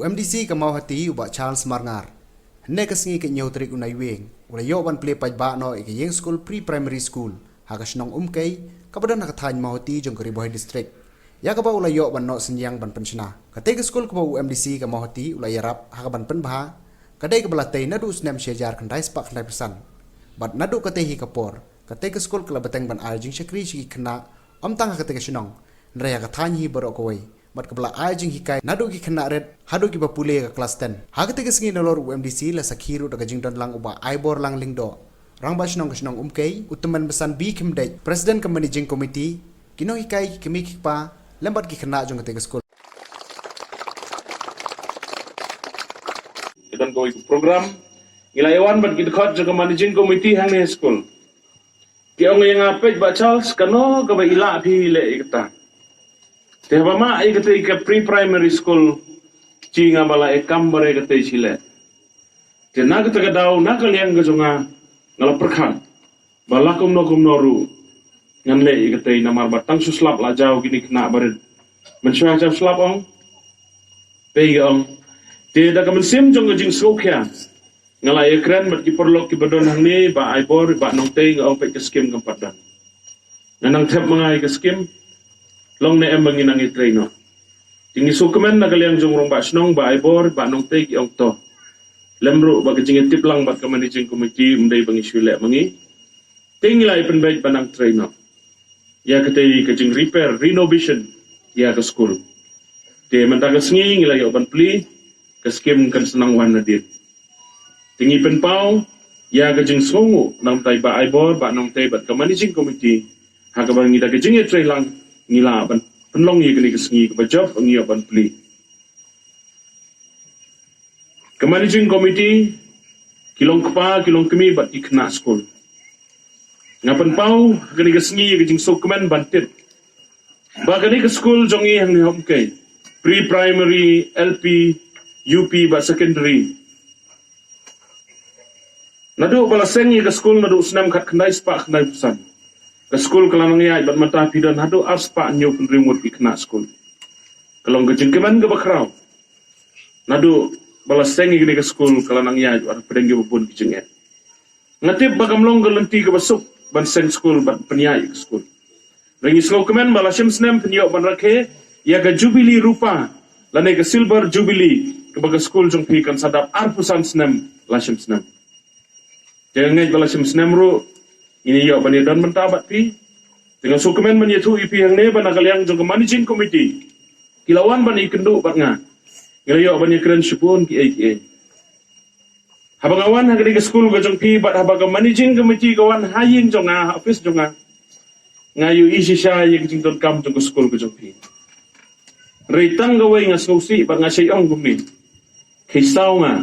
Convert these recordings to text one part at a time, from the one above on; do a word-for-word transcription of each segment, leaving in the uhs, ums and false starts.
U MDC ka Mawhati, u Bah Charles Marngar, hynne ka sngi ka hynñiew tarik u Naiwieng, u la ïoh ban plie paidbah noh ïa ka ïing skul Pre-Primary School ha ka shnong Umkei, kaba don ha ka thaiñ Mawhati jong ka Ri Bhoi District, ïa kaba u la ïoh ban noh synñiang ban pynshna. Katei ka skul kaba u MDC ka Mawhati u la ïarap ha kaban pynbha, ka dei kaba la tei naduh u snem shi hajar khyndai spah khyndai phew san. Bad naduh katei hi ka por, katei ka skul ka la bteng ban ai jingshakri sha ki khynnah, ym tang ha katei ka shnong, hynrei ha ka thaiñ hi baroh kawei, bad kaba la ai jinghikai naduh ki khynnah rit haduh kiba pule ka klas ten. Ha katei ka sngi nalor u MDC la sakhi ruh da ka jingdon lang u Bah Aiborlang Lyngdoh, Rangbah Shnong ka shnong Umkei, u Tymmen Basan B Khymdeit, President ka Managing Committee, ki nonghikai, ki kmie ki kpa, lem bad ki khynnah jong katei ka skul. Ki don kawei ka program, ngi la ïa wan bad ki dkhot jong ka Managing Committee hangne ha skul. Ki ong ïa nga, peit Bah Charles, kano kaba i lah phi leh ïa kata. Te haba mah ïa katei ka Pre-Primary School, shi nga ba la ïa kam ba re katei shi leh. Te na kata ka daw, na ka liang ka jong nga, nga la pyrkhat ba la kumno kumno ruh ngan leh ïa katei, namar ba tang shu slap la jaw kine khynnah barit. Mynshuwa jaw slap ong, peit ka ong. Te da ka mynsiem jong ka jingsngewkhia, nga la ïakren bad ki paralok kiba don hangne, Bah Aibor, Bah Nongtei, nga ong, peit ka skim kam pat don. Nga nang thep ma nga ïa ka skim, long ne em ba ngi nang ïatrei noh. Te ngi sngewkmen na ka liang jong u Rangbah Shnong, Bah Aibor, Bah Nongtei, ki ong to. Lem ruh ba ka jingïatip lang bad ka Managing Committee, ym dei ba ngi shu leh ma ngi. Te ngi la ïa pynbeit ban nang trei noh ïa katei ka jing repair, renovation ïa ka skul. Te mynta ka sngi ngi la ïoh ban plie, ka skim kan sa nang wan nadien. Te ngi pynpaw ïa ka jingsngewnguh na u Bah Aibor, Bah Nongtei bad ka Managing Committee, ha kaba ngi da ka jingïatrei lang ngi lah ban pynlong ïa kane ka sngi kaba jop ngi ïoh ban plie. Ka Managing Committee, ki long kpa, ki long kmie bad ki khynnah skul, nga pynpaw ha kane ka sngi ïa ka jingsngewkmen ban tip ba kane ka skul jong ngi hangne ha Umkei, Pre-Primary, LP, UP bad Secondary, naduh ba la seng ïa ka skul naduh u snem khatkhyndai spah khyndaiphew san, ka skul ka la nang ïaid bad mynta phi don haduh arspah hynñiewphew hynriew ngut ki khynnah skul. Ka long ka jingkmen kaba khraw. Naduh ba la seng ïa kane ka skul ka la nang ïaid bad hapdeng kiba bun ki jingeh. Nga tip ba kam long ka lynti kaba suk ban seng skul bad pynïaid ïa ka skul. Hynrei ngi sngewkmen ba la shim snem phin ïoh ban rakhe ïa ka Jubilee Rupa lane ka Silver Jubilee, kaba ka skul jong phi kan sa dap arphew san snem la shim snem. Te nga ngeit ba la shim snem ruh ngin ïoh ban ïadon bynta bad phi. Te nga sngewkmen ban ïathuh ïa phi hangne ba na ka liang jong ka Managing Committee, ki la wan ban ïakynduh bad nga, ngi la ïoh ban ïakren shibun kiei kiei. Haba nga wan ha kane ka skul ka jong phi bad haba ka Managing Committee ka wan ha ïing jong nga, ha office jong nga, nga ïohi shisha ïa ka jingdonkam jong ka skul ka jong phi. Hynrei tang kawei nga sngewsih bad nga shait ong kumne, khie saw nga.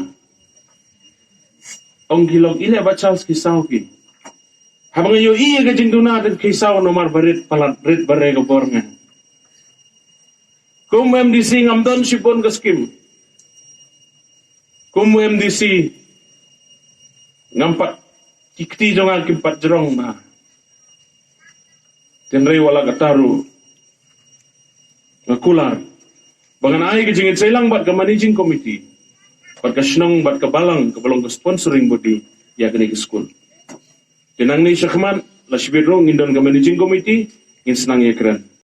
Ong ki long, i leh Bah Charles, khie saw ki. Haba nga ïohi ïa ka jingduna, te khie saw namar ba rit palat, rit ba re ka bor nga. Kum MDC ngam don shibun ka skim. Kum MDC ngam pat, ki kti jong nga kim pat jrong bha. Hynrei wat la katta ruh nga kular ba ngan ai ka jingïaseng lang bad ka Managing Committee, bad ka shnong, bad ka balang kaba long ka sponsoring body ïa kane ka skul. Te nangne shakhmat, la shibit ruh ngin don ka Managing Committee, ngin sa nang ïakren.